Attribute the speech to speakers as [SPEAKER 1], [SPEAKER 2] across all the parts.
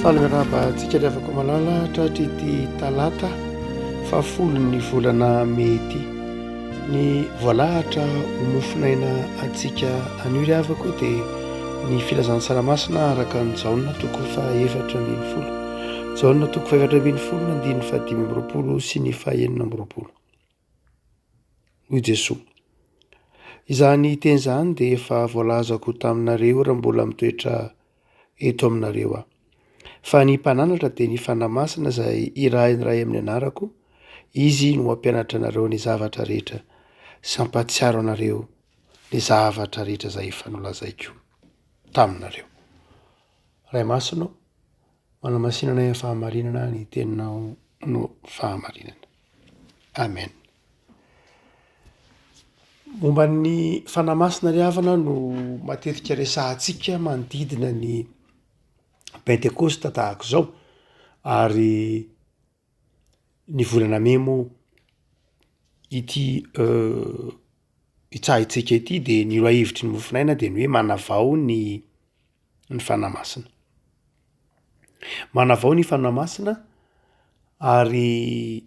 [SPEAKER 1] Faly miarahaba antsika ry havako malala tratry ity talata fahafolon'ny volana mey ity. Ny voalahatra ho mofon'aina antsika anio ry havako dia ny filazantsara masina araka an'i Jaona toko faha-14. Jaona toko faha-14 ny andininy faha-25 sy ny faha-26. Hoy Jesoa, Izany teny izany dia efa voalazako taminareo raha mbola mitoetra eto aminareo aho. Fa ny Mpananatra dia ny Fanahy Masina izay irahin'ny Ray amin'ny anarako, Izy no hampianatra anareo ny zavatra rehetra sy hampahatsiaro anareo ny zavatra rehetra izay efa nolazaiko taminareo. Ray Masina ô, manamasina anay amin'ny fahamarinana, ny teninao no fahamarinana. Amen. Momba ny Fanahy Masina ry havana no matetika resahantsika manodidina ny Pentekosta tahaka izao ary ny volana mey moa ity itsahintsika ity de ny lohahevitry ny mofonaina de ny hoe manavao ny ny Fanahy Masina. Manavao ny Fanahy Masina ary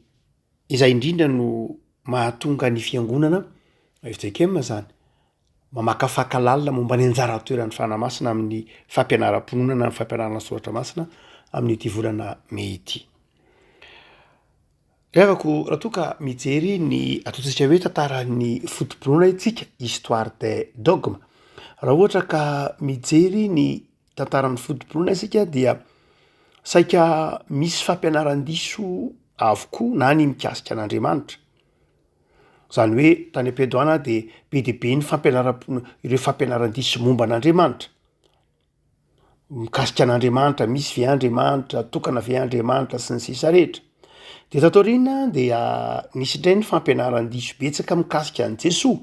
[SPEAKER 1] izay indrindra no mahatonga ny fiangonana fjkm zany mamakafaka lalina momba ny anjara toeran'ny Fanahy Masina amin'ny fampianaram-pinoana na ny fampianarana soratra masina amin'ity volana mey ity. Ry havako, raha toa ka mijery ny ataontsika hoe tantaran'ny foto-pinoana isika, histoire des dogmes, raha ohatra ka mijery ny tantaran'ny foto-pinoana isika dia saika misy fampianaran-diso avokoa na ny mikasika an'Andriamanitra. Zany hoe tany am-piandohana dia be dia be ny fampianaram-pinoana, ireo fampianaran-diso momba an'Andriamanitra. Mikasika an'Andriamanitra, misy ve Andriamanitra, tokana ve Andriamanitra sy ny sisa rehetra. De tato aoriana dia nisy indray ny fampianaran-diso betsaka mikasika an'i Jesoa,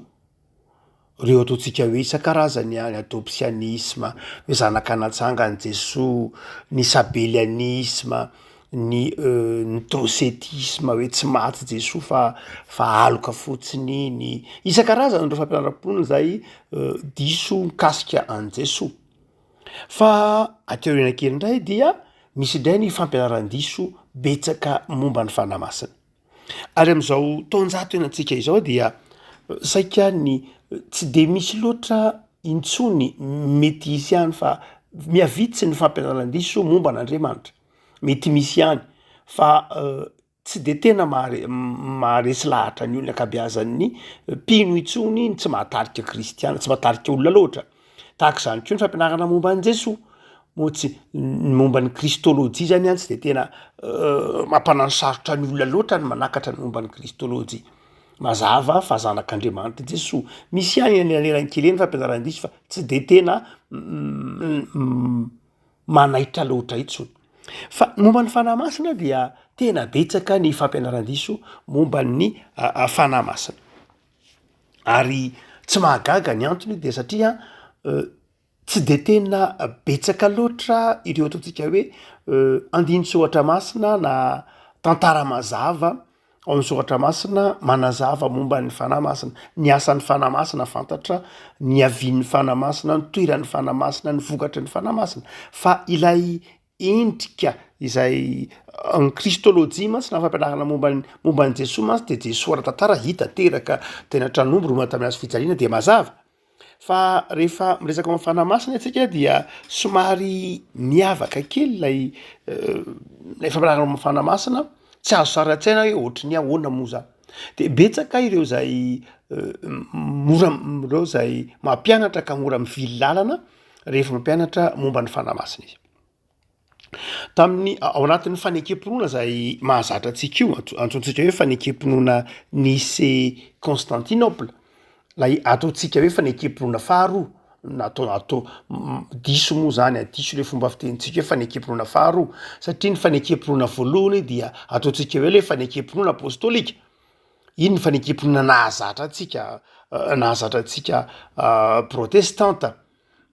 [SPEAKER 1] reo ataontsika hoe isan-karazany any, adopsianisma, hoe zanaka natsangan'i Jesoa, ny sabelianisma, ny ny dosetisma hoe tsy maty Jesoa fa fa aloka fotsiny iny, isan-karazany ireo fampianaram-pinoana zay diso mikasika an'i Jesoa. Fa aty aoriana kely indray dia misy indray ny fampianaran-diso betsaka momba ny Fanahy Masina. Ary amin'izao taonjato iainantsika izao dia saika ny tsy de misy loatra intsony, mety hisy ihany fa mihavitsy ny fampianaran-diso momba an'Andriamanitra. Mety misy ihany fa tsy de tena mahare- maharesy lahatra ny olona ankabeazan'ny mpino intsony ny tsy mahatarika kristiana, tsy mahatarika olona loatra. Tahaka izany koa ny fampianarana momba an'i Jesoa, moa tsy ny momba ny kristôlôjia zany an tsy de tena mampanano sarotra ny olona loatra ny manakatra ny momba ny kristôlôjia. Mazava fa zanak'Andriamanitra i Jesoa. Misy ihany anelanelan'ny kely eny fampianaran-diso fa tsy de tena manaitra loatra intsony. Fa ny momba ny Fanahy Masina dia tena betsaka ny fampianaran-diso momba ny Fanahy Masina. Ary tsy mahagaga ny antony dia satria tsy de tena betsaka loatra ireo ataontsika hoe andinin-tsoratra masina na tantara mazava Ao amin'ny soratra masina manazava momba ny Fanahy Masina, ny asan'ny Fanahy Masina fantatra, ny niavian'ny Fanahy Masina, ny toeran'ny Fanahy Masina, ny vokatry ny Fanahy Masina. Fa ilay endrika izay ny kristôlôjia mantsy na fampianarana momba ny momba an'i Jesoa mantsy de Jesoa ara-tantara hita teraka teny an-tran'omby roa tamin'ny hazo fijaliana dia mazava. Fa rehefa miresaka momba ny Fanahy Masina isika dia somary miavaka kely ilay ilay fampianarana momba ny Fanahy Masina, tsy azo sary an-tsaina hoe ohatry ny ahoana moa zany. De betsaka ireo zay mora ireo zay mampianatra ka mora mivily lalana rehefa mampianatra momba ny Fanahy Masina izy. Tamin'ny ao anatin'ny fanekem-pinoana zay mahazatra antsika io, antsointsika hoe fanekem-pinoana Nicée Constantinople, lay ataontsika hoe fanekem-pinoana faharoa, natao atao diso moa zany a, diso le fomba fitenintsika hoe fanekem-pinoana faharoa satria ny fanekem-pinoana voalohany dia ataontsika hoe le fanekem-pinoana apôstôlika, iny ny fanekem-pinoana nahazatra antsika nahazatra antsika protestanta.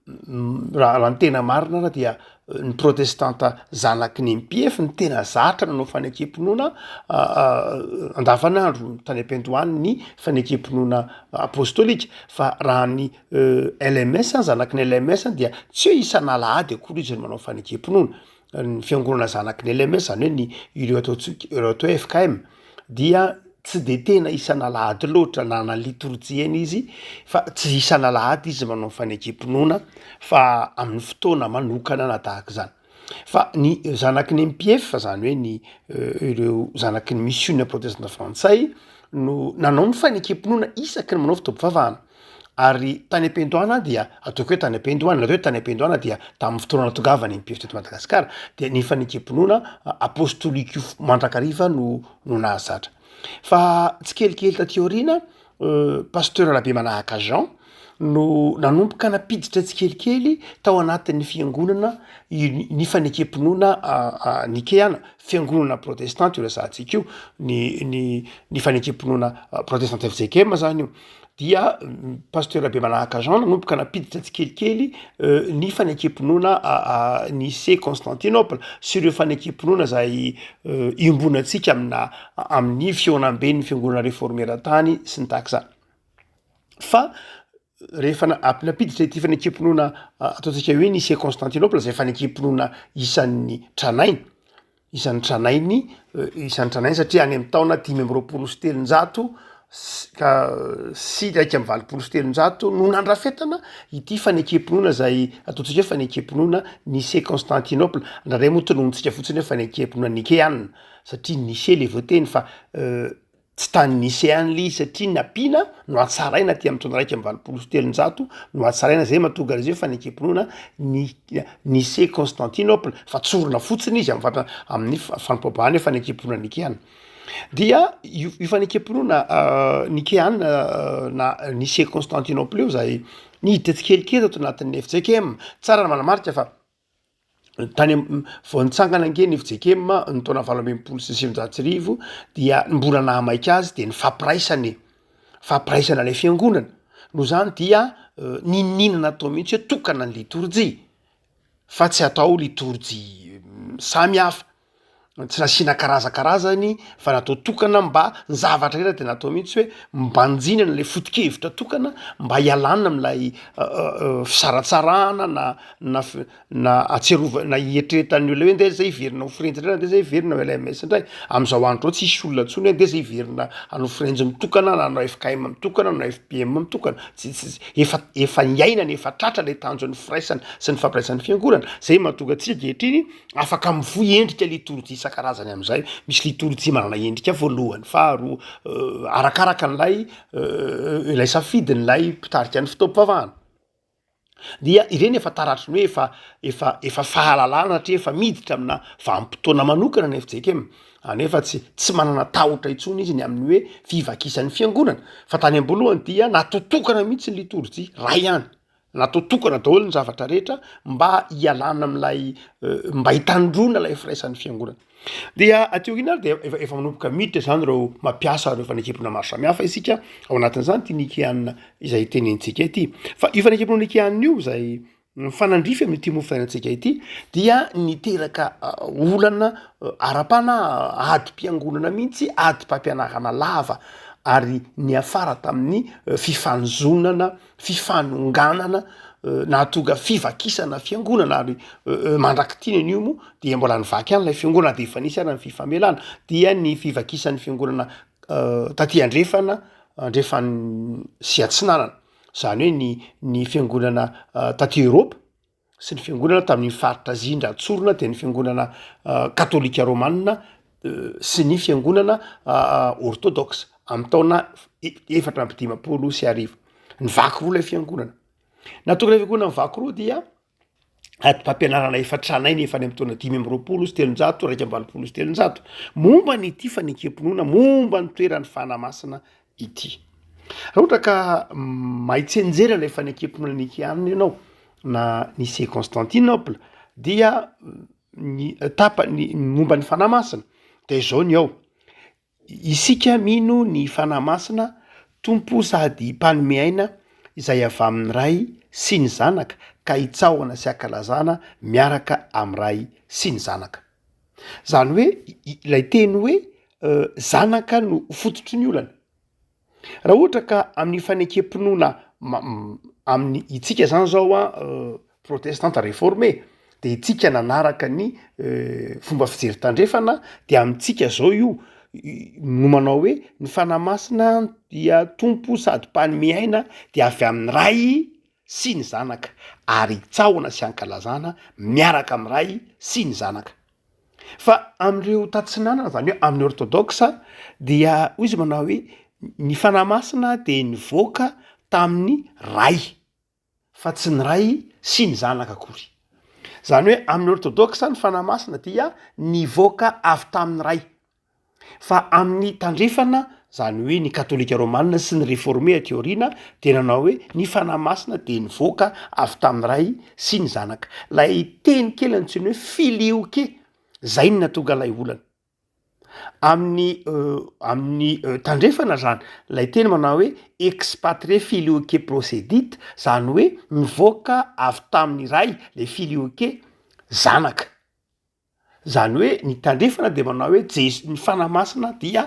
[SPEAKER 1] Raha raha ny tena marina ara dia ny protestanta zanaky ny MPF no tena zatra nanao fanekem-pinoana andavanandro tany am-piandohany ny fanekem-pinoana apôstôlika fa raha ny LMS zanaky ny LMS dia tsy hoe isan'alahady akory izy no manao fanekem-pinoana. ny fiangonana zanaky ny LMS zany hoe ny ireo ataontsika ireo atao hoe FKM dia tsy de tena isan'alahady loatra na ny litorjiany izy fa tsy isan'alahady izy manao fanekem-pinoana fa amin'ny fotoana manokana na tahak'izany. Fa ny zanaky ny MPF zany hoe ny ireo zanaky ny misiona protestanta frantsay no nanao ny fanekem-pinoana isaky ny manao fotoam-pivavahana. Ary tany am-piandohana dia ataoko hoe tany am-piandohana, ny atao hoe tany am-piandohana dia tamin'ny fotoana nahatongavan'ny MPF teto Madagasikara dia ny fanekem-pinoana apôstôlika io mandrakariva no no nahazatra. Fa tsikelikely taty aoriana, Pasteur Rabemanahaka Jean no nanomboka nampiditra tsikelikely tao anatin'ny fiangonana ny fanekem-pinoana nikeana, fiangonana protestanta io resahantsika io, ny ny ny fanekem-pinoana protestanta fjkm zany io. Dia Pasteur Rabemanahaka Jean nanomboka nampiditra tsikelikely ny fanekem-pinoana Nicée Constantinople sy ireo fanekem-pinoana izay iombonantsika amina amin'ny fihaonamben'ny fiangonana reforme eran-tany sy ny tahaka izany. Fa rehefa nampiditra ity fanekem-pinoana ataontsika hoe Nicée Constantinople izay fanekem-pinoana isan'ny tranainy, isan'ny tranainy, isan'ny tranainy satria any amin'ny taona 325 ka sy 381 no nandrafetana ity fanekem-pinoana izay ataontsika hoe fanekem-pinoana Nicée Constantinople, indraindray moa tononontsika fotsiny hoe fanekem-pinoana Nikeana satria Nicée le voateny fa Tsy tany Nicée any le izy satria nampiana, nohatsaraina aty amin'ny taona 381 nohatsaraina, zay mahatonga an'izy hoe fanekem-pinoana Ni- Nicée Constantinople fa tsorina fotsiny izy am'famp- amin'ny fampobahana hoe fanekem-pinoana nikeana. Dia io io fanekem-pinoana nikeana na Nicée Constantinople io zay niditra tsikelikely tato anatin'ny fjkm, tsara ny manamarika fa Tany am- vao nitsangana ange ny fjkm ny taona 1968 dia ny mbola nahamaika azy de ny fampiraisana e, fampiraisana ilay fiangonana, noho izany dia n'inon'inona natao mihitsy hoe tokana ny litorjia fa tsy atao litorjia samy hafa. Tsy nasiana karazakarazany fa natao tokana mba ny zavatra rehetra de natao mihitsy hoe mibanjinana le foto-kevitra tokana mba hialana am'lay fisaratsarahana na na f- na ahatsiarova- na hieritreretan'ny olona hoe ndeha zay hiverina ho frenjy ndray na ndeha zay hiverina ho LMS ndray, am'zao andro zao tsisy olona intsony hoe ndeha zay hiverina hanao frenjy mitokana na hanao FKM mitokana na FPM mitokana, tsy tsy efa efa niainana efa tratra le tanjon'ny firaisana sy ny fampiraisan'ny fiangonana, zay mahatonga antsika ankehitriny Afaka mivoy endrika litorjia isan-karazany amin'izay, misy litorjia manana endrika voalohany, faharoa, arakaraka an'ilay ilay safidin'ilay mpitarika ny fotoam-pivavahana. Dia ireny efa taratry ny hoe efa efa efa fahalalana satria efa miditra amina vanim-potoana manokana ny fjkm, anefa tsy tsy manana tahotra intsony izy ny amin'ny hoe fivakisan'ny fiangonana, fa tany am-boalohany dia natotokana mihitsy ny litorjia, ray ihany. Natao tokana daholo ny zavatra rehetra mba hialana amin'ilay mba hitandroana ilay firaisan'ny fiangonana. Dia aty aoriana ary dia efa efa manomboka miditra izany ireo mampiasa ireo fanekempinoana maro samihafa isika, ao anatin'izany ity Nikeana izay tenenintsika ity. Fa io fanekempinoana Nikeana io izay mifanandrify amin'ity mofo fiainantsika ity dia niteraka olana ara-panahy, adim-piangonana mihitsy, adim-pampianarana lava ary niafara tamin'ny fifanozonana fifanonganana nahatonga fivakisana fiangonana ary mandrak'ity ny anio moa dia mbola nivaky ihany ilay fiangonana dia efa nisy ara ny fifamelana dia ny fivakisan'ny fiangonana taty andrefana andrefan'ny sy atsinanana zany hoe ny ny fiangonana taty Eoropa sy ny fiangonana tamin'iny faritra Azia indratsorona dia ny fiangonana katolika romana sy ny fiangonana ortodoksa amin'ny taona 1054. Nivaky roa ilay fiangonana. Nahatonga ilay fiangonana nivaky roa dia adim-pampianarana efa tranainy efa any amin'ny taona 325, 381 momba ny ity fanekem-pinoana momba ny toeran'ny Fanahy Masina ity. Raha ohatra ka mahay tsianjery ilay fanekem-pinoana nikeanina ianao na Nicée Constantinople dia ny tapany momba ny Fanahy Masina de izao ny ao, isika mino ny Fanahy Masina Tompo sady mpanome aina izay avy amin'ny Ray sy ny Zanaka ka itsaohana sy ankalazana miaraka amin'ny Ray sy ny Zanaka. Zany hoe ilay teny hoe zanaka no fototry ny olana. Raha ohatra ka amin'ny fanekem-pinoana amin'ny itsika zany zao an protestanta réformé. De itsika nanaraka ny fomba fijery tandrefana de amintsika zao io no manao hoe ny Fanahy Masina dia Tompo sady mpanome aina de avy amin'ny Ray sy ny Zanaka ary itsahona sy ankalazana miaraka amin'ny Ray sy ny Zanaka. Fa amin'ireo tatsinanana zany hoe amin'ny orthodoxe dia hoy izy manao hoe ny Fanahy Masina dia nivoaka tamin'ny Ray fa tsy ny Ray sy ny Zanaka akory. Zany hoe amin'ny orthodoxe ny Fanahy Masina dia nivoaka avy tamin'ny Ray. Fa amin'ny tandrefana, zany hoe ny katolika romana sy ny reforme aty aoriana dia nanao hoe ny Fanahy Masina dia nivoaka avy tamin'ny Ray sy ny Zanaka. Ilay teny kely antsoina hoe filioque, zay no nahatonga ilay olana. Amin'ny amin'ny tandrefana zany, ilay teny manao hoe ex patre filioque procedit, zany hoe nivoaka avy tamin'ny Ray le filioque, Zanaka. Zany hoe ny tandrefana dia manao hoe Jes- ny Fanahy Masina dia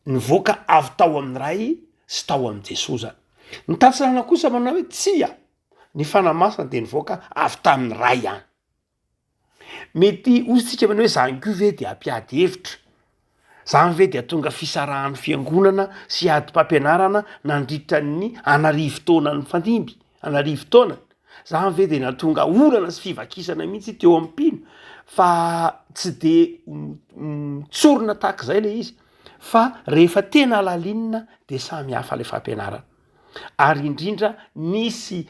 [SPEAKER 1] nivoaka avy tao amin'ny Ray sy tao amin'i Jesoa zany. Ny tatsinanana kosa manao hoe tsia, ny Fanahy Masina dia nivoaka avy tamin'ny Ray ihany. Mety hoy isika manao hoe zany koa ve de hampiady hevitra? Zany ve dia tonga fisarahan'ny fiangonana sy adim-pampianarana nandritra ny an'arivo taona nifandimby, an'arivo taona? Zany ve dia nahatonga olana sy fivakisana mihitsy teo amin'ny mpino? Fa tsy de tsorina tahaka izay le izy fa rehefa tena halalinina de samy hafa le fampianarana. Ary indrindra nisy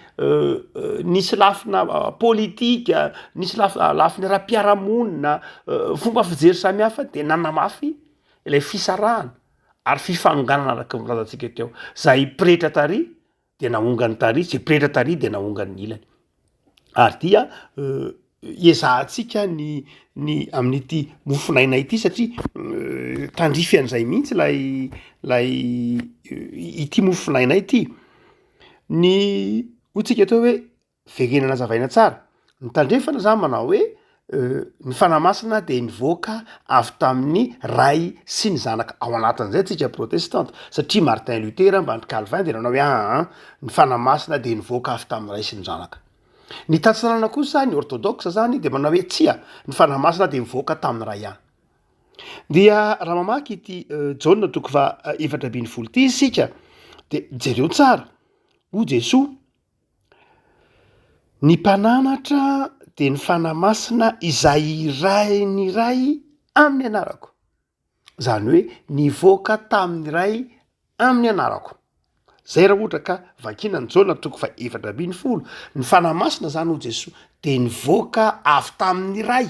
[SPEAKER 1] nisy lafina politika, nisy laf- lafiny ara-piarahamonina, fomba fijery samihafa de nanamafy ilay fisarahana ary fifanonganana araka ny voalazantsika teo. Zay pretra tary de naongany tary, zay pretra tary de naongany ny ilany. Ary dia iezahantsika ny ny amin'ity mofonaina ity satria tandrify an'izay mihitsy lay lay ity mofonaina ity. Ny hoy tsika teo hoe verenana hazavaina tsara, ny tandrefana zany manao hoe ny Fanahy Masina dia nivoaka avy tamin'ny Ray sy ny Zanaka, ao anatin'izay tsika protestanta satria Martin Luther mbany Calvin dia nanao hoe aa ny Fanahy Masina dia nivoaka avy tamin'ny Ray sy ny Zanaka. Ny tatsinanana kosa, ny orthodoxe zany dia manao hoe tsia, ny Fanahy Masina dia nivoaka tamin'ny Ray ihany. Dia raha mamaky ity Jaona toko faha 14 ity isika de jereo tsara, hoy Jesoa, Ny mpananatra dia ny Fanahy Masina izay irahin'ny Ray amin'ny anarako. Izany hoe nivoaka tamin'ny Ray amin'ny anarako. Zay raha ohatra ka vakiana ny Jaona toko faha 14, ny Fanahy Masina zany hoy Jesoa dia nivoaka avy tamin'ny Ray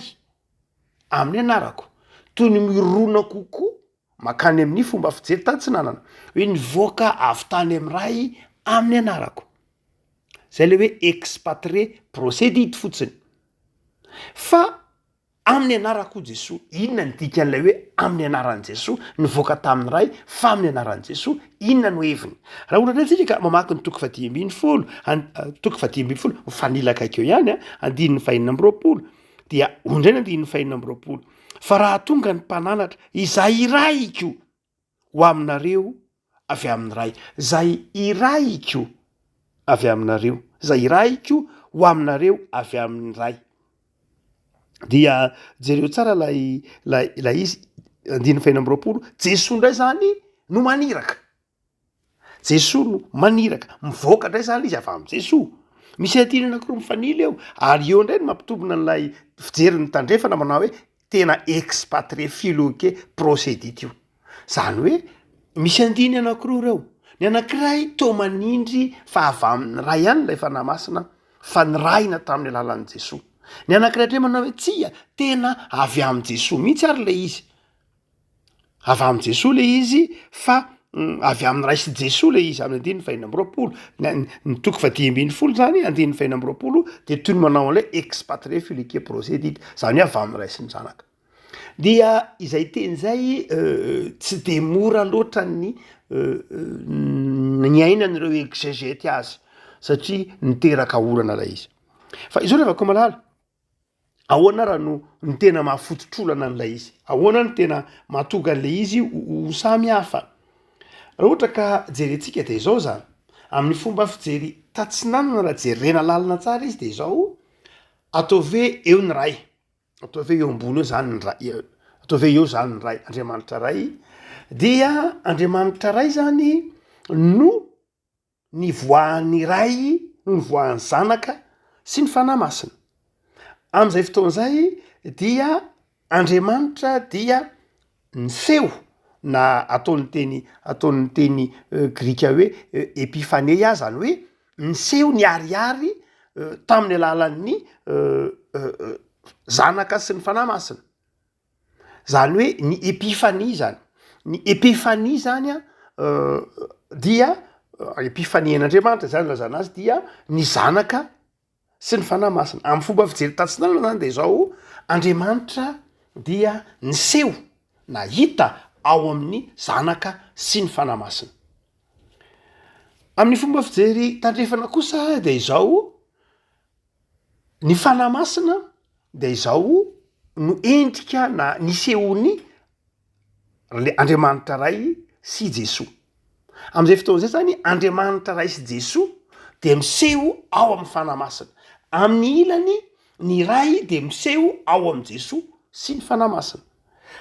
[SPEAKER 1] amin'ny anarako. Toy ny mirona kokoa Mankany amin'ny fomba fijery tatsinanana, hoe nivoaka avy tany amin'ny Ray amin'ny anarako. Zay le hoe ex patre procedit fotsiny. Fa amin'ny anarako hoy Jesoa, inona ny dikan'ilay hoe amin'ny anaran'i Jesoa, nivoaka tamin'ny Ray fa amin'ny anaran'i Jesoa, inona no heviny? Raha ohatra indray tsika ka mamaky ny toko faha 15, an- toko faha 15, mifanila akaiky eo ihany an, andininy faha 26, dia hoy indray ny andininy faha 26, Fa raha tonga ny mpananatra, izay irahiko ho aminareo avy amin'ny Ray, izay irahiko avy aminareo, izay irahiko ho aminareo avy amin'ny Ray. Dia jereo tsara ilay ilay ilay izy, andininy faha 26, Jesoa indray zany no maniraka. Jesoa no maniraka, mivoaka indray zany izy avy amin'i Jesoa. Misy andininy anankiroa mifanila eo, ary eo indray no mampitombina an'ilay fijerin'ny tandrefana manao hoe tena ex patre filioque procedit io. Zany hoe misy andininy anankiroa ireo, ny anankiray toa manindry fa avy amin'ny Ray ihany ilay Fanahy Masina fa nirahina tamin'ny alalan'i Jesoa. Ny anankiray indray manao hoe tsia, tena avy amin'i Jesoa mihitsy ary ilay izy. Avy amin'i Jesoa le izy fa avy amin'ny Ray sy Jesoa le izy amin'ny andininy faha 26. Ny ny toko faha 15 zany andininy faha 26 de toy ny manao an'ilay ex patre filioque procedit, zany hoe avy amin'ny Ray sy ny Zanaka. Dia izay teny izay tsy de mora loatra ny niainan'ireo exegète azy satria niteraka olana ilay izy. Fa izao ry havako malala, Ahoana ara no ny tena maha fototr'olana an'ilay izy? Ahoana no tena mahatonga an'ilay izy ho samy hafa? Raha ohatra ka jerentsika de izao zany, amin'ny fomba fijery tatsinanana raha jerena lalina tsara izy de izao, Ataovy hoe eo ny Ray, ataovy hoe eo ambony eo zany ny Ray, ataovy hoe eo zany ny Ray, Andriamanitra Ray, dia Andriamanitra Ray zany no nivoahan'ny Ray, no nivoahan'ny Zanaka sy ny Fanahy Masina. Am'izay fotoana izay dia Andriamanitra dia niseho na ataon'ny teny ataon'ny teny grika hoe epifaneia zany hoe niseho niharihary tamin'ny alalan'ny Zanaka sy ny Fanahy Masina. Zany hoe ny epifania zany, ny epifania zany an dia epifanian'Andriamanitra zany ilazana azy dia ny Zanaka sy ny Fanahy Masina. Amin'ny fomba fijery tatsinanana zany de zao, Andriamanitra dia niseho na hita ao amin'ny Zanaka sy ny Fanahy Masina. Amin'ny fomba fijery tandrefana kosa de izao, ny Fanahy Masina de izao no endrika na nisehoan'ny le Andriamanitra Ray sy Jesoa. Am'izay fotoana zay zany Andriamanitra Ray sy Jesoa de miseho ao amin'ny Fanahy Masina. Amin'ny ilany ny Ray de miseho ao amin'i Jesoa sy ny Fanahy Masina.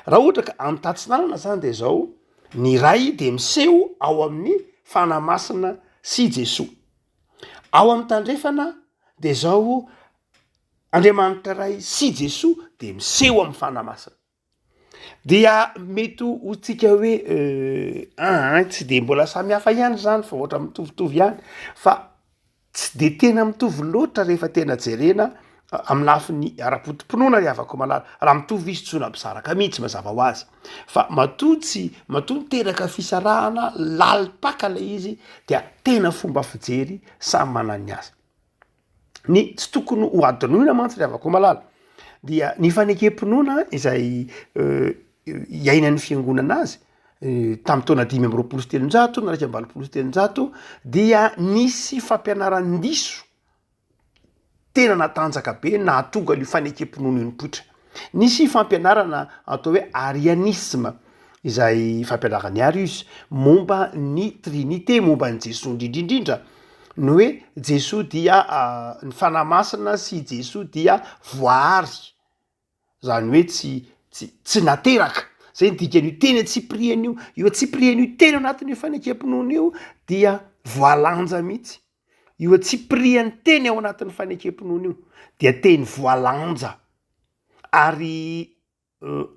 [SPEAKER 1] Raha ohatra ka amin'ny tatsinanana zany de zao, ny Ray de miseho ao amin'ny Fanahy Masina sy Jesoa. Ao amin'ny tandrefana de zao Andriamanitra Ray sy Jesoa de miseho amin'ny Fanahy Masina. Dia mety ho tsika hoe aa tsy de mbola samy hafa ihany zany fa ohatra mitovitovy ihany fa tsy de tena mitovy loatra rehefa tena jerena amin'ny lafiny ara-poto-pinoana ry havako malala, raha mitovy izy tsy ho nampisaraka mihitsy mazava ho azy fa matoa tsy matoa niteraka fisarahana lalim-paka lay izy dia tena fomba fijery samy manana ny azy. Ny tsy tokony ho adinoina mantsy ry havako malala dia ny fanekem-pinoana izay iainan'ny fiangonana azy tamin'ny taona 325 na 381 dia nisy fampianaran-diso tena natanjaka be nahatonga an'io fanekem-pinoana io nipoitra. Nisy fampianarana atao hoe arianisme izay fampianaran'i Arius momba ny trinite, momba an'i Jesoa indrindra indrindra, ny hoe Jesoa dia ny Fanahy Masina sy Jesoa dia voaary, zany hoe tsy tsy tsy nateraka, zay ny dikan'io teny antsipiriany io, io antsipiriany io teny anatin'io fanekem-pinoana io dia voalanja mihitsy. Io antsipirian'ny teny ao anatin'ny fanekem-pinoana io dia teny voalanja ary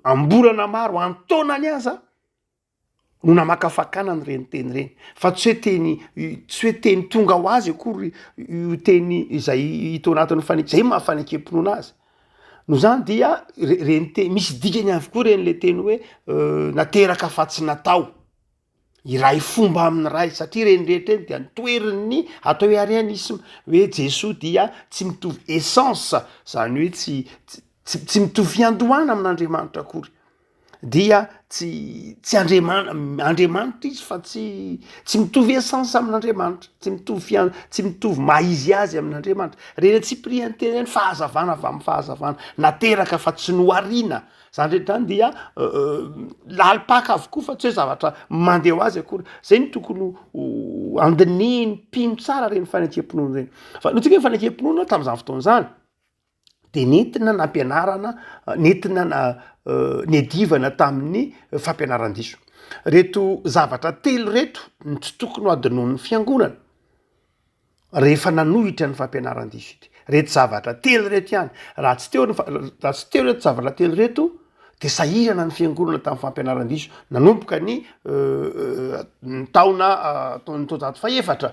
[SPEAKER 1] am-bolana maro, an-taonany aza no namakafakana an'ireny teny ireny fa tsy hoe teny tsy hoe teny tonga ho azy akory io teny izay hita ao anatin'ny fane- zay maha fanekem-pinoana azy. Noho izany dia re- reny teny misy dikany avokoa ireny le teny hoe nateraka fa tsy natao. Iray fomba amin'ny Ray, satria ireny rehetra ireny dia notoherin'ny atao hoe arianisme, hoe Jesoa dia tsy mitovy essence, zany hoe tsy tsy tsy mitovy fiandohana amin'Andriamanitra akory, dia tsy tsy Andriamana- Andriamanitra izy fa tsy tsy mitovy essence amin'Andriamanitra, tsy mitovy fian- tsy mitovy maha izy azy amin'Andriamanitra, ireny antsipiriany teny ireny fahazavana avy amin'ny fahazavana, nateraka fa tsy nohariana. Zany rehetra zany dia lalim-paka avokoa fa tsy hoe zavatra mandeha ho azy akory. Zay no tokony ho andinihin'ny mpino tsara ireny fanekem-pinoana ireny. Fa ny antsika fanekem-pinoana tamin'izany fotoana izany de nentina nampianarana, nentina niadivana tamin'ny fampianaran-diso. Reto zavatra telo reto no tsy tokony ho adinoin'ny fiangonana. rehefa nanohitra ny fampianaran-diso ity. Reto zavatra telo reto ihany, raha tsy teo ny fa- raha tsy teo reto zavatra telo reto de sahirana ny fiangonana tamin'ny fampianaran-diso nanomboka ny ny taona taon'ny taonjato fahefatra,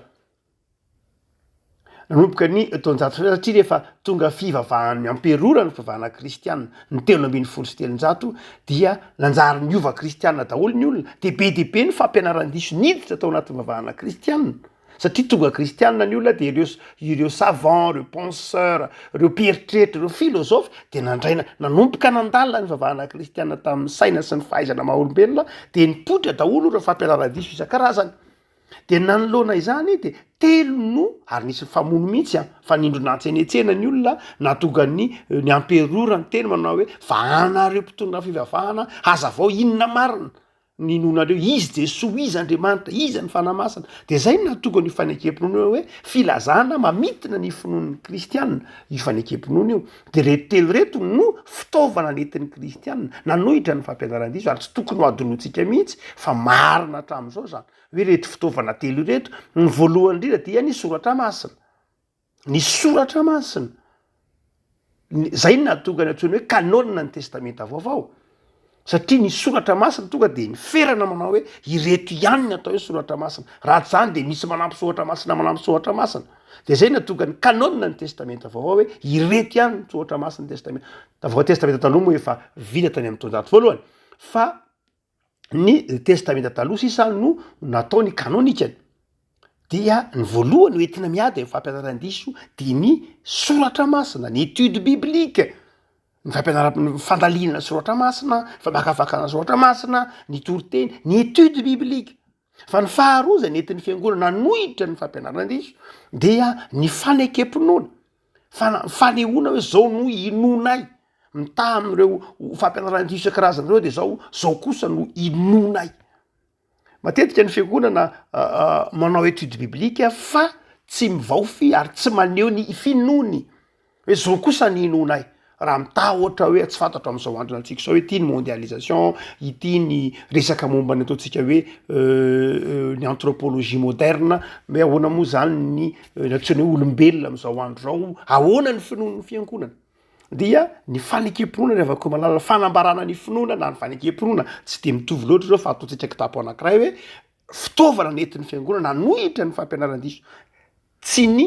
[SPEAKER 1] nanomboka ny taonjato fahefatra satria rehefa tonga fivavahan'ny amperora ny fivavahana kristiana ny 313 dia nanjary niova kristiana daholo ny olona de be dia be ny fampianaran-diso niditra tao anatin'ny fivavahana kristiana. Satria tonga kristianina ny olona dia ireo ireo savant, ireo penseur, ireo mpieritreritra, ireo philosophe dia nandray nanomboka nandalina ny fivavahana kristianina tamin'ny saina sy ny fahaizana maha olombelona dia nipoitra daholo ireo fampianaran-diso isan-karazany. Dia nanoloana izany dia telo no ary nisy nifamono mihitsy an, fanindrona an-tsenetsena ny olona nahatonga ny ny amperora niteny manao hoe vahanareo mpitondra fivavahana hazavao inona marina. ny inoanareo, izy Jesoa, iza Andriamanitra, iza ny Fanahy Masina. De zay no nahatonga an'io fanekem-pinoana io hoe filazana mamintina ny finoan'ny kristiana io fanekem-pinoana io. De reto telo reto no fitaovana nentin'ny kristiana nanohitra ny fampianaran-diso ary tsy tokony ho adinointsika mihitsy fa marina hatramin'izao zany hoe reto fitaovana telo ireto, ny voalohany indrindra dia ny soratra masina. Ny soratra masina, zay no nahatonga ny antsoina hoe kanôna ny testamenta vaovao, satria ny soratra masina tonga de niferana manao hoe ireto ihany ny atao hoe soratra masina, raha tsy zany de misy manampy soratra masina manampy soratra masina, de zay nahatonga ny kanôna ny testamenta vaovao hoe ireto ihany ny soratra masina testamenta vaovao, testamenta taloha moa efa vita tany amin'ny taonjato voalohany fa ny testamenta taloha sisa no natao ny kanonikany dia ny voalohany hoentina miady amin'ny fampianaran-diso dia ny soratra masina, ny étude biblique, ny fampianara- ny fandalinana soratra masina, famakafakana soratra masina, ny toriteny, ny étude biblique. Fa ny faharoa izay nentin'ny fiangonana nanohitra ny fampianaran-diso dia ny fanekem-pinoana, fana- fanehoana hoe zao no inoanay, mitaha amin'ireo fampianaran-diso isan-karazany ireo de zao, zao kosa no inoanay. Matetika ny fiangonana manao étude biblique fa tsy mivaofy ary tsy maneho ny finoany hoe zao kosa ny inoanay. Raha mitaha ohatra hoe tsy fantatro am'zao andro antsika zao hoe ity ny mondialisation, ity ny resaka momba ny ataontsika hoe ny anthropologie moderne, hoe ahoana moa zany ny ny antsoina hoe olombelona am'zao andro zao, ahoana ny finoan'ny fiangonana? Dia ny fanekem-pinoana ry havako malala, fanambarana ny finoana na ny fanekem-pinoana tsy de mitovy loatra ireo fa ataontsika kitapo anankiray hoe fitaovana nentin'ny fiangonana hanohitra ny fampianaran-diso, tsy ny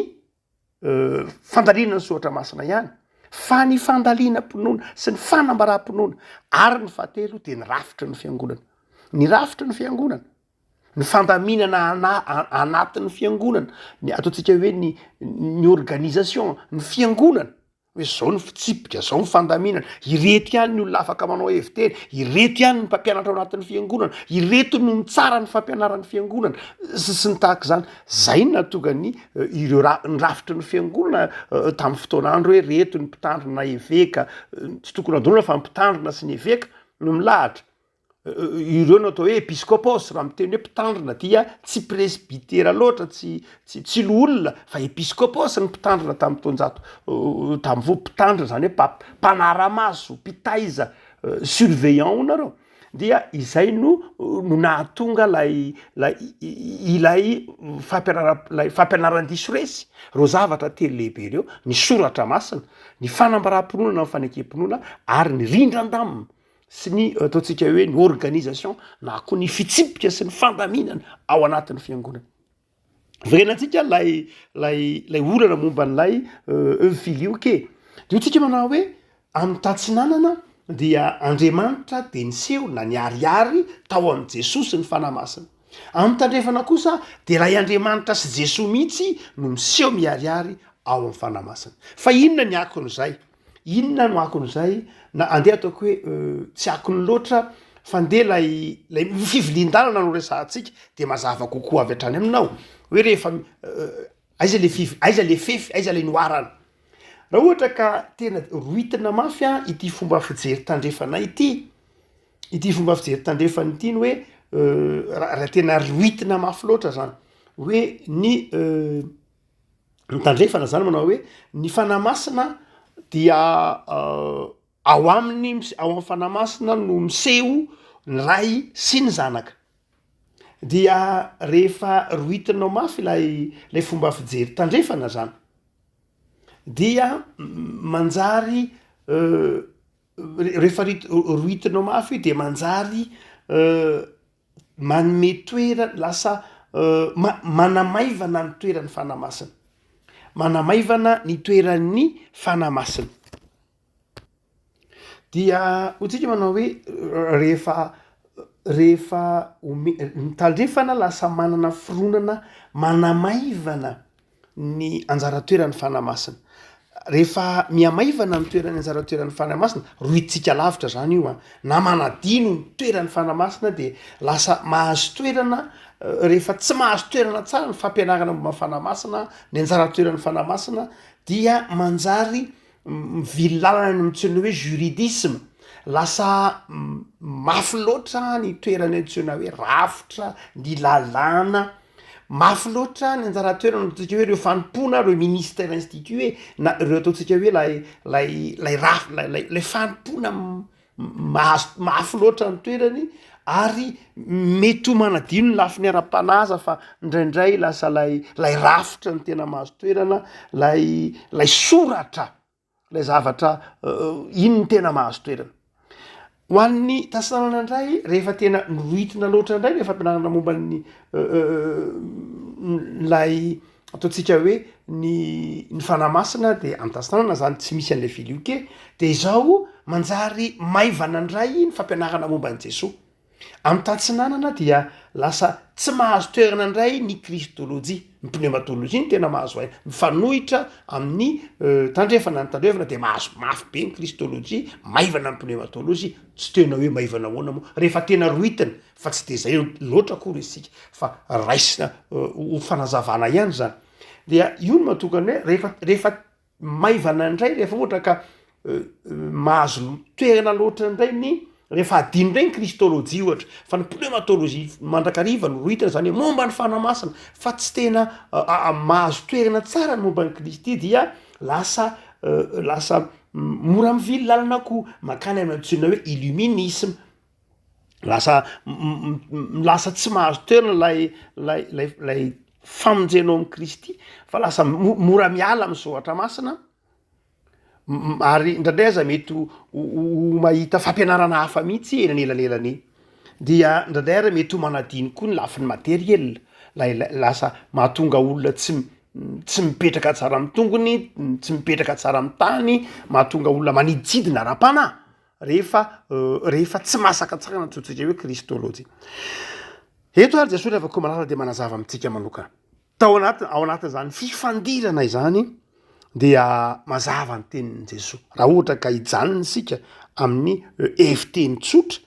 [SPEAKER 1] fandalinana ny soratra masina ihany fa ny fandalinam-pinoana sy ny fanambaram-pinoana ary ny fahatelo dia ny rafitry ny fiangonana, ny rafitry ny fiangonana, ny fandaminana ana- anatin'ny fiangonana, ny ataontsika hoe ny ny organisation ny fiangonana. Hoe zao ny fitsipika, zao ny fandaminana, ireto ihany ny olona afaka manao heviteny, ireto ihany ny mpampianatra ao anatin'ny fiangonana, ireto no mitsara ny fampianaran'ny fiangonana, sy sy ny tahaka izany. Zay no nahatonga ny ireo ra- ny rafitry ny fiangonana tamin'ny fotoan'andro hoe reto ny mpitandrina eveka, tsy tokony hadinoina fa ny mpitandrina sy ny eveka no milahatra. Ireo no atao hoe episkopos, raha miteny hoe mpitandrina dia tsy presbytera loatra, tsy tsy tsy loholona fa episkopos ny mpitandrina tamin'ny taonjato tamin'ny voa, mpitandrina zany hoe mpa- mpanara-maso, mpitaiza, surveillant hoy nareo, dia izay no no nahatonga lay lay ilay fampianara- lay fampianaran-diso resy, reo zavatra telo lehibe ireo, ny soratra masina, ny fanambaram-pinoana na ny fanekem-pinoana ary ny rindran-damina. sy ny ataontsika hoe ny organisation na koa ny fitsipika sy ny fandaminana ao anatin'ny fiangonana. Verenantsika lay lay lay olana momba an'ilay filioke. De hoy tsika manao hoe amin'ny tatsinanana dia Andriamanitra dia niseho na niharihary tao amin'i Jesoa sy ny Fanahy Masina. Amin'ny tandrefana kosa dia ilay Andriamanitra sy Jesoa mihitsy no miseho miharihary ao amin'ny Fanahy Masina. Fa inona ny akon'izay? Inona no akon'izay na andeha ataoko hoe tsy akony loatra fa ndeha lay lay fivilian-dalana no resahantsika de mazava kokoa avy hatrany aminao hoe rehefa aiza le fiv- aiza le fefy, aiza le noharana. Raha ohatra ka tena rohitina mafy an ity fomba fijery tandrefana ity, ity fomba fijery tandrefana ity ny hoe raha raha tena rohitina mafy loatra zany hoe ny Ny tandrefana zany manao hoe ny fanahy masina dia ao aminy ao amin'ny fanahy masina no miseho ny ray sy ny zanaka, dia rehefa rohitinao mafy ilay lay fomba fijery tandrefana zany dia manjary rehefa rit- rohitinao mafy io de manjary Manome toerana, lasa manamaivana ny toeran'ny Fanahy Masina, manamaivana ny toeran'ny Fanahy Masina. Dia hoy tsika manao hoe rehefa rehefa ome- ny tandrefana lasa manana fironana manamaivana ny anjara toeran'ny Fanahy Masina. Rehefa mihamaivana ny toeran'ny anjara toeran'ny Fanahy Masina, rohitintsika lavitra zany io an, na manadino ny toeran'ny Fanahy Masina de lasa mahazo toerana, rehefa tsy mahazo toerana tsara ny fampianarana momba ny Fanahy Masina, ny anjara toeran'ny Fanahy Masina dia manjary mivily lalana any amin'ny antsoina hoe juridisme. lasa mafy loatra ny toerany antsoina hoe rafitra, ny lalàna, mafy loatra ny anjara toerana ataontsika hoe ireo fanompoana, ireo ministère institué na ireo ataontsika hoe lay lay lay raf- lay lay lay fanompoana mahazo mafy loatra ny toerany ary mety ho manadino ny lafiny ara-panahy aza fa indraindray lasa lay lay rafitra no tena mahazo toerana, lay lay soratra. Ilay zavatra iny no tena mahazo toerana. Ho an'ny tasinanana indray rehefa tena norohitina loatra indray le fampianarana momba ny lay ataontsika hoe ny ny fanahy masina de any tasinanana zany tsy misy an'le filioke de izao manjary maivana indray ny fampianarana momba an'i Jesoa. Amin'ny tatsinanana dia lasa tsy mahazo toerana indray ny kristolojia, ny pneumatolojia no tena mahazo aina, mifanohitra amin'ny tandrefana, ny tandrefana dia mahazo mafy be ny kristolojia, maivana ny pneumatolojia, tsy tena hoe maivana ahoana moa, rehefa tena rohitina, fa tsy de zay loatra akory isika fa raisina ho fanazavana ihany zany, dia io no mahatonga ny hoe rehefa rehefa maivana indray rehefa ohatra ka mahazo toerana loatra indray ny rehefa adino indray ny kristolojia ohatra fa ny pneumatolojia mandrakariva no rohitana zany hoe momba ny fanahy masina fa tsy tena mahazo toerana tsara ny momba an'i kristy dia lasa lasa mora mivily lalana koa mankany amin'ny antsoina hoe illuminisme. Lasa lasa tsy mahazo toerana lay lay lay lay famonjenao amin'i Kristy fa lasa mora miala amin'ny soratra masina ary indraindray aza mety ho ho mahita fampianarana hafa mihitsy eny anelanelany eny, dia indraindray ary mety ho manadino koa ny lafiny materiel, lay lay lasa mahatonga olona tsy tsy mipetraka tsara amin'ny tongony, tsy mipetraka tsara amin'ny tany, mahatonga olona maniditsidina ara-panahy. rehefa rehefa tsy masaka tsara ny antsointsika hoe kristolojia. Eto ary Jesoa Ravako Malala dia manazava amintsika manokana. Tao anaty ao anatin'izany fifandirana izany dia mazava ny tenin'i Jesoa. Raha ohatra ka hijanona isika amin'ny hevi-teny tsotra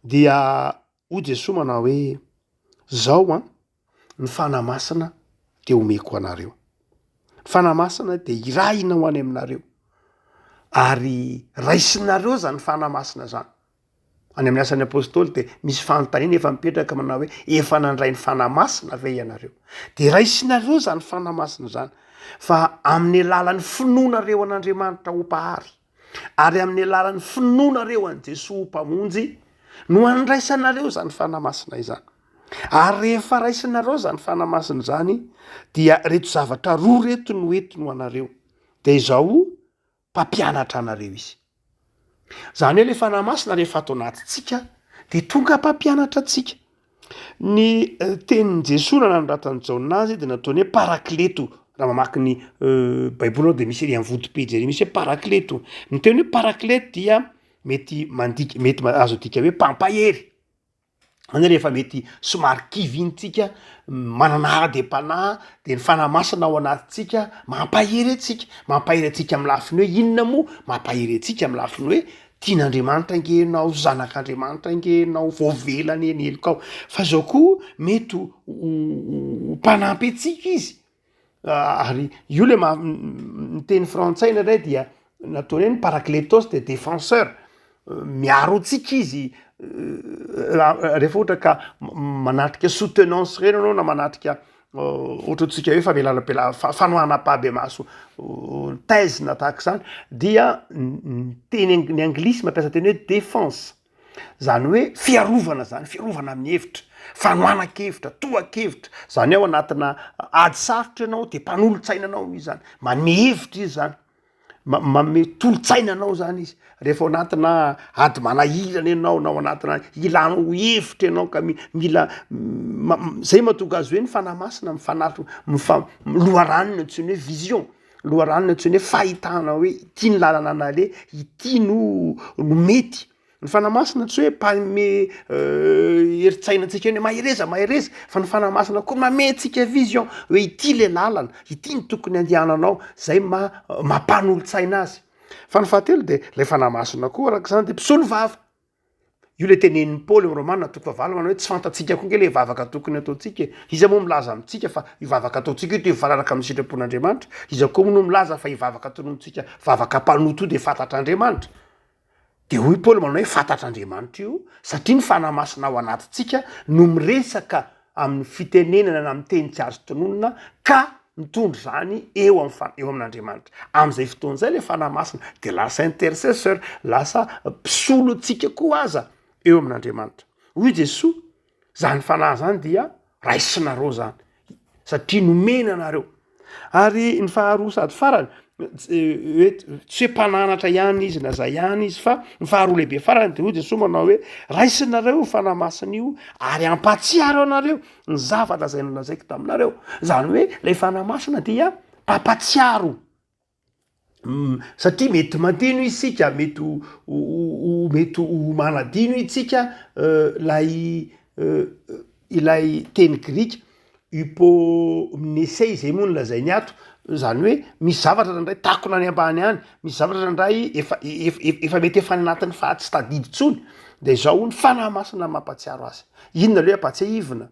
[SPEAKER 1] dia hoy Jesoa manao hoe zao an, ny Fanahy Masina dia omeko anareo. Ny Fanahy Masina dia irahina ho any aminareo ary raisinareo zany Fanahy Masina zany. Any amin'ny asan'ny Apôstôly dia misy fanontaniana efa mipetraka manao hoe efa nandray ny Fanahy Masina ve ianareo? Dia raisinareo zany Fanahy Masina zany fa amin'ny alalan'ny finoanareo an'Andriamanitra ho Mpahary ary amin'ny alalan'ny finoanareo an'i Jesoa ho Mpamonjy no andraisanareo izany Fanahy Masina izany. Ary rehefa raisinareo izany Fanahy Masina izany dia reto zavatra roa reto no entiny ho anareo, dia izao mpampianatra anareo izy. Izany hoe le Fanahy Masina rehefa ato anatintsika dia tonga mpampianatra antsika. Ny tenin'i Jesoa raha nanoratan'i Jaona azy dia nataony hoe parakleto, raha mamaky ny baiboly anao dia misy ery amin'ny vodim-pejy ery misy hoe parakleto, ny teny hoe parakleto dia mety mandika mety azo adika hoe mpampahery, zany hoe rehefa mety somary kivy iny tsika, manana ady am-panahy de ny fanahy masina ao anatintsika mampahery antsika, mampahery antsika amin'ny lafiny hoe inona moa? Mampahery antsika amin'ny lafiny hoe Tian'Andriamanitra ange ianao, zanak'Andriamanitra ange ianao, voavela anie ny helokao. Fa zao koa mety ho ho mpanampy antsika izy, ary io le maha ny teny frantsay indraindray dia nataony hoe ny parakletos de défenseur, miaro antsika izy raha rehefa ohatra ka manatrika soutenance reny anao na manatrika Ohatra antsika hoe famelanam-pialana, fanohanana ampahibemaso thèse na tahaka izany dia ny teny ang- ny anglisy mampiasa teny hoe défense, zany hoe fiarovana zany, fiarovana amin'ny hevitra, fanohanan-kevitra, tohan-kevitra, zany hoe ao anatina ady sarotra ianao de mpanolotsaina anao izy zany, manome hevitra izy zany. Manome tolo-tsaina anao zany izy rehefa ao anatina ady manahirana ianao na ao anatina ilanao hevitra ianao ka mila zay mahatonga azy hoe ny fanahy masina mifanatona mifa- loharanony antsoiny hoe vision, loharanony antsoiny hoe fahitana hoe ity ny lalana naleha, ity no no mety. Ny Fanahy Masina tsy hoe mpanome herin-tsaina antsika eny hoe mahereza mahereza fa ny Fanahy Masina koa manome antsika vision hoe ity le lalana, ity no tokony andehananao, zay maha mampanolo-tsaina azy. Fa ny fahatelo de lay Fanahy Masina koa arak'izany de mpisolo vava, io le tenenin'i Paoly ao Romana toko fahavalo manao hoe tsy fantatsika koa nge le vavaka tokony ataontsika e, iza moa milaza amintsika fa io vavaka ataontsika io de mifanaraka amin'ny sitrapon'Andriamanitra, iza koa moa no milaza fa io vavaka tononontsika vavaka mpanoto io de fantatr'Andriamanitra. De hoy Paoly manao hoe fantatr'Andriamanitra io satria ny Fanahy Masina ao anatintsika no miresaka amin'ny fitenenana na amin'ny teny tsy azo tononina ka mitondra izany eo amin'ny fa- eo amin'Andriamanitra. Amin'izay fotoana izay le Fanahy Masina de lasa intercesseur, lasa mpisolo antsika koa aza eo amin'Andriamanitra. Hoy Jesoa, zany Fanahy zany dia raisinareo zany satria nomena anareo. Ary ny faharoa sady farany, hoe tsy hoe mpananatra ihany izy na zay ihany izy fa ny faharoa lehibe farany de hoy Jesoa manao hoe raisinareo io Fanahy Masina io ary ampahatsiaro anareo ny zavatra zay nolazaiko taminareo. Zany hoe lay Fanahy Masina dia mpampatsiaro. Satria mety manadino isika, mety ho ho mety ho manadino itsika lay ilay teny grika hypomnesei zay moa no lazainy ato, zany hoe misy zavatra ndraindray takona any ambany any, misy zavatra ndraindray efa efa mety efa any anatin'ny faha tsy tadidy intsony, de zao hono Fanahy Masina mampahatsiaro azy, inona le hoe ampahatsiahivina?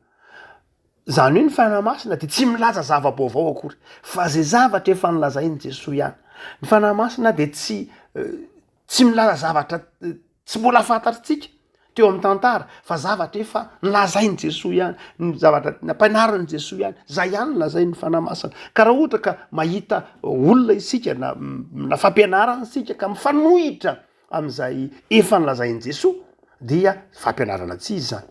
[SPEAKER 1] Izany hoe ny Fanahy Masina dia tsy milaza zava-baovao akory fa zay zavatra efa nolazain'i Jesoa ihany. Ny Fanahy Masina dia tsy tsy milaza zavatra tsy mbola fantatritsika teo amin'ny tantara fa zavatra efa nolazain'i Jesoa ihany, ny zavatra nampianarin'i Jesoa ihany, zay ihany no lazain'ny Fanahy Masina. Ka raha ohatra ka mahita olona isika na na fampianarana isika ka mifanohitra amin'izay efa nolazain'i Jesoa dia fampianarana tsy izy izany.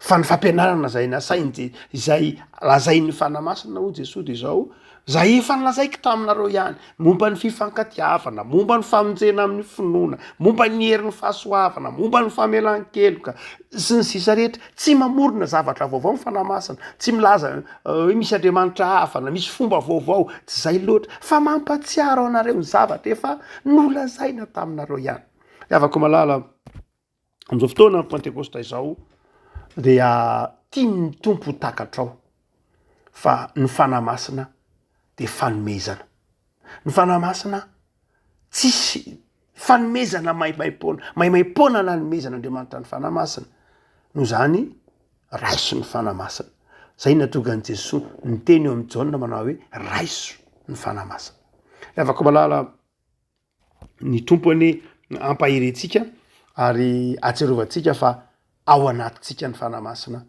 [SPEAKER 1] Fa ny fampianarana izay nasain'i Je- izay lazain'ny Fanahy Masina hoy Jesoa dia izao, zay efa nolazaiko taminareo ihany, momba ny fifankatiavana, momba ny famonjena amin'ny finoana, momba ny herin'ny fahasoavana, momba ny famelan-keloka, sy ny sisa rehetra. Tsy mamorona zavatra vaovao ny Fanahy Masina, tsy milaza hoe misy Andriamanitra hafa na misy fomba vaovao, tsy izay loatra, fa mampahatsiaro anareo ny zavatra efa nolazaina taminareo ihany. Ry havako malala. Amin'izao fotoana Pantekosta izao dia tian'ny Tompo ho takatrao fa ny Fanahy Masina dia fanomezana. Ny Fanahy Masina tsisy fanomezana maimaimpoana, maimaimpoana nanomezan'Andriamanitra ny Fanahy Masina. Noho izany, raiso ny Fanahy Masina. Zay nahatonga an'i Jesoa niteny eo amin'i Jaona manao hoe raiso ny Fanahy Masina. Ry havako malala, Ny Tompo anie hampahery antsika ary hahatsiarovantsika fa ao anatintsika ny Fanahy Masina,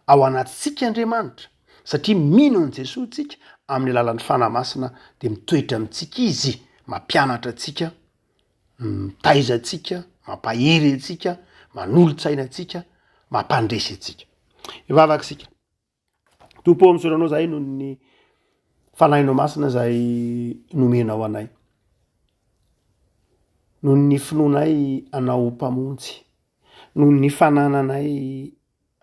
[SPEAKER 1] ao anatintsika Andriamanitra, satria mino an'i Jesoa isika amin'ny alalan'ny Fanahy Masina dia mitoetra amintsika Izy, mampianatra antsika, mitaiza antsika, mampahery antsika, manolo-tsaina antsika, mampandresy antsika. Hivavaka isika. Tompo ô, misaotra anao zahay noho ny Fanahinao Masina izay nomenao anay. Noho ny finoanay Anao ho Mpamonjy, noho ny fanananay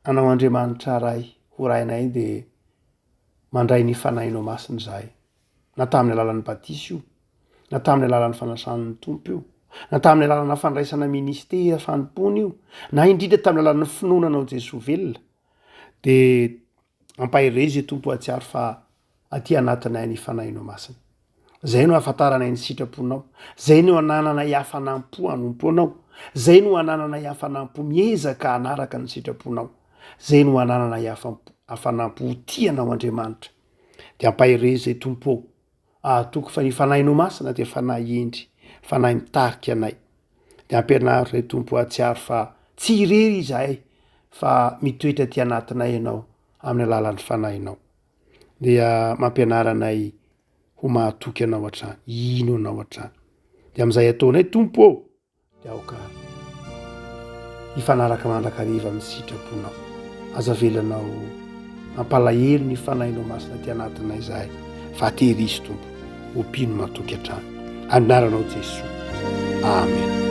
[SPEAKER 1] Anao Andriamanitra Ray ho Rainay dia mandray ny Fanahinao Masina izahay, na tamin'ny alalan'ny batisa io, na tamin'ny alalan'ny fanasan'ny Tompo io, na tamin'ny alalana fandraisana ministera fanompoana io, na indrindra tamin'ny alalan'ny finoana Anao Jesoa velona. De ampaherezo i Tompo hahatsiaro fa aty anatinay ny Fanahinao Masina. Zay no ahafantaranay ny sitraponao, zay no anananay hafanam-po hanompo Anao, zay no anananay hafanam-po miezaka hanaraka ny sitraponao, zay no anananay hafanam-po ho tia Anao Andriamanitra. De ampaherezo zay Tompo ô, ahatoky fa ny Fanahinao Masina dia Fanahy hendry, Fanahy mitarika anay. Dia ampianaro ray Tompo hahatsiaro fa tsy irery izahay fa mitoetra aty anatinay Ianao amin'ny alalan'ny Fanahinao. Dia mampianara anay ho mahatoky Anao hatrany, hino Anao hatrany. Dia amin'izay ataonay Tompo ô, dia aoka hifanaraka mandrakariva amin'ny sitraponao. Aza avelanao hampalahelo ny Fanahinao Masina aty anatinay izahay, fa tehirizo Tompo ho mpino matoky hatrany. Anaranao Jesoa. Amen.